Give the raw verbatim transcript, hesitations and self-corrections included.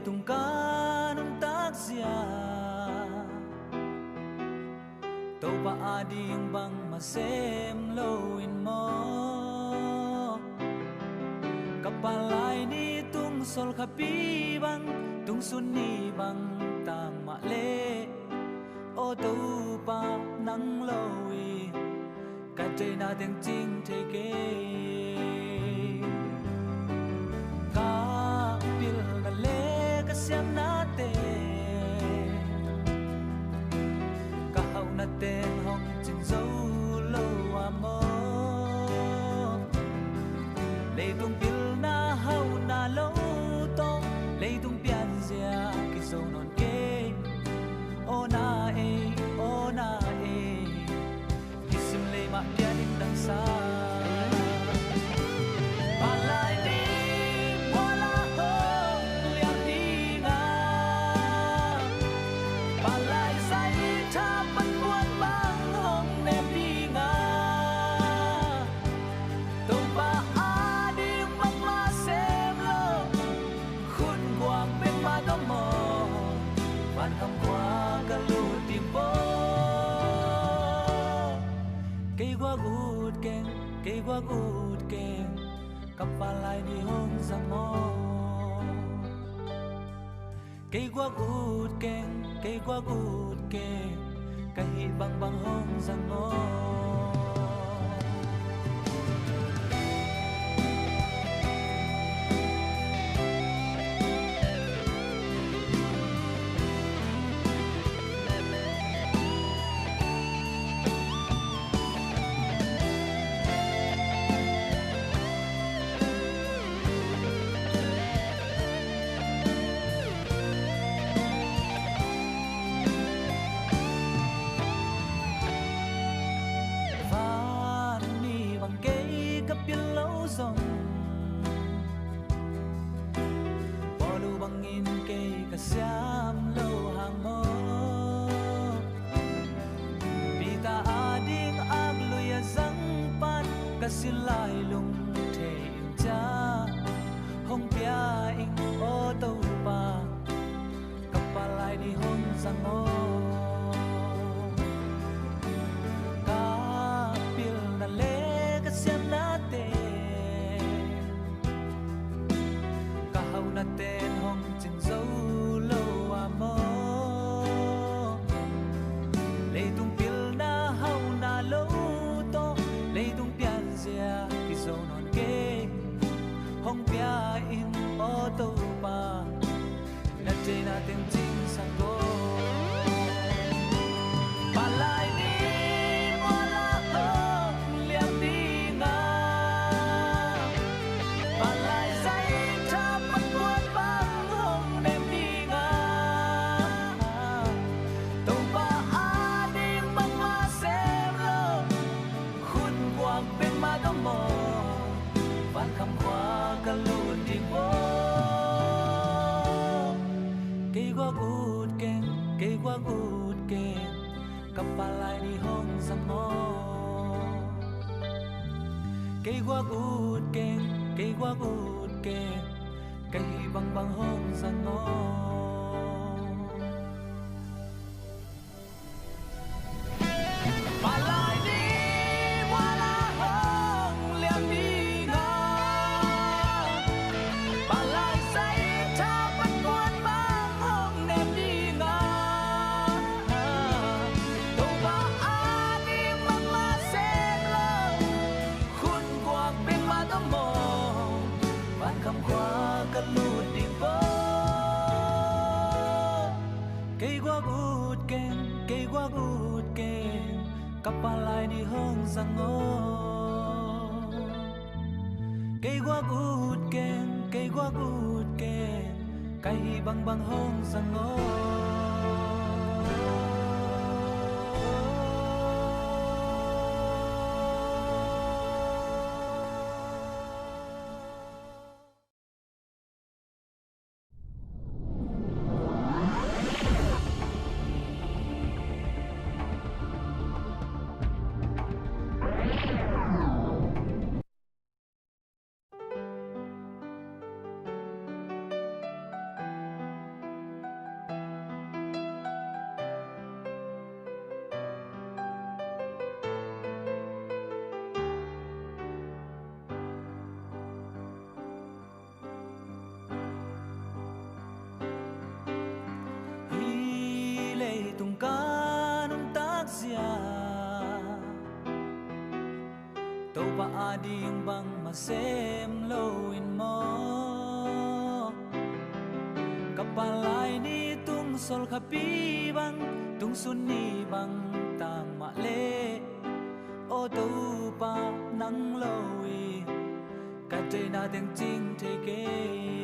Leitung ka nuntak zia Topa ading bangmah sem lo in maw? Ka palai ni tung solkhapi bang, tung sun ni bang tang mah leh, aw Topa nang lo in ka theihna teng cing thei kei. Ka pilna le ka siamnate, ka hauhna teng hong cing zo lo a maw? Leitung pilna hauhna lo tawh, leitung pianzia kizo nawn kei. Aw na ei, aw na ei, kisim lei mah pian in dangsa. Palai ni mual ah hong liam ding a, palai zai tha pan mual bang hong nem ding a, Topa ading bangmah sem lo, khut guak bek mah tawh maw, vankham khua ka lut ding maw? Kei guak ut keng, kei guak ut keng, ka palai ni hong zang aw. Kei guak ut keng, kei guak ut keng, ka hih bangbang hong zang aw. Van mi bang kei ka pil lo zong, Paul uh bangin kei ka siam lo hang maw? Peter ading ak lui a zang pan ka sin lai lung thei in ciah hong pia in aw Topa, ka palai ni hong zang aw. Ka pilna le ka siamnate, ka hauhna ten hong cing zo lo a maw? Leitung pilna hauhna lo tawh, leitung pianzia kizo nawn kei. Hong pia in aw Topa, na theihna teng cingsak aw. Palai ni mual ah hong liam ding a, palai zai tha pan mual bang hong nem ding a, Topa ading bangmah sem lo, khut guak bek mah tawh maw, vankham khua ka lut ding maw? Kei guak ut keng, kei guak ut keng, ka palai ni hong zang aw. Kei guak ut keng, kei guak ut keng, ka hih bangbang hong zang aw. Palai ni mual ah hong liam ding a, palai zai tha pan mual bang hong nem ding a, Topa ading bangmah sem lo, khut guak bek mah tawh maw, vankham khua ka lut ding maw? Kei guak ut keng, kei guak ut keng, ka palai ni hong zang aw. Kei guak ut keng, kei guak ut keng, ka hih bangbang hong zang aw. Topa ading bangmah sem lo in maw? Ka palai ni tung solkhapi bang, tung sun ni bang tang mah leh, aw Topa nang lo in ka deihna teng cing thei kei.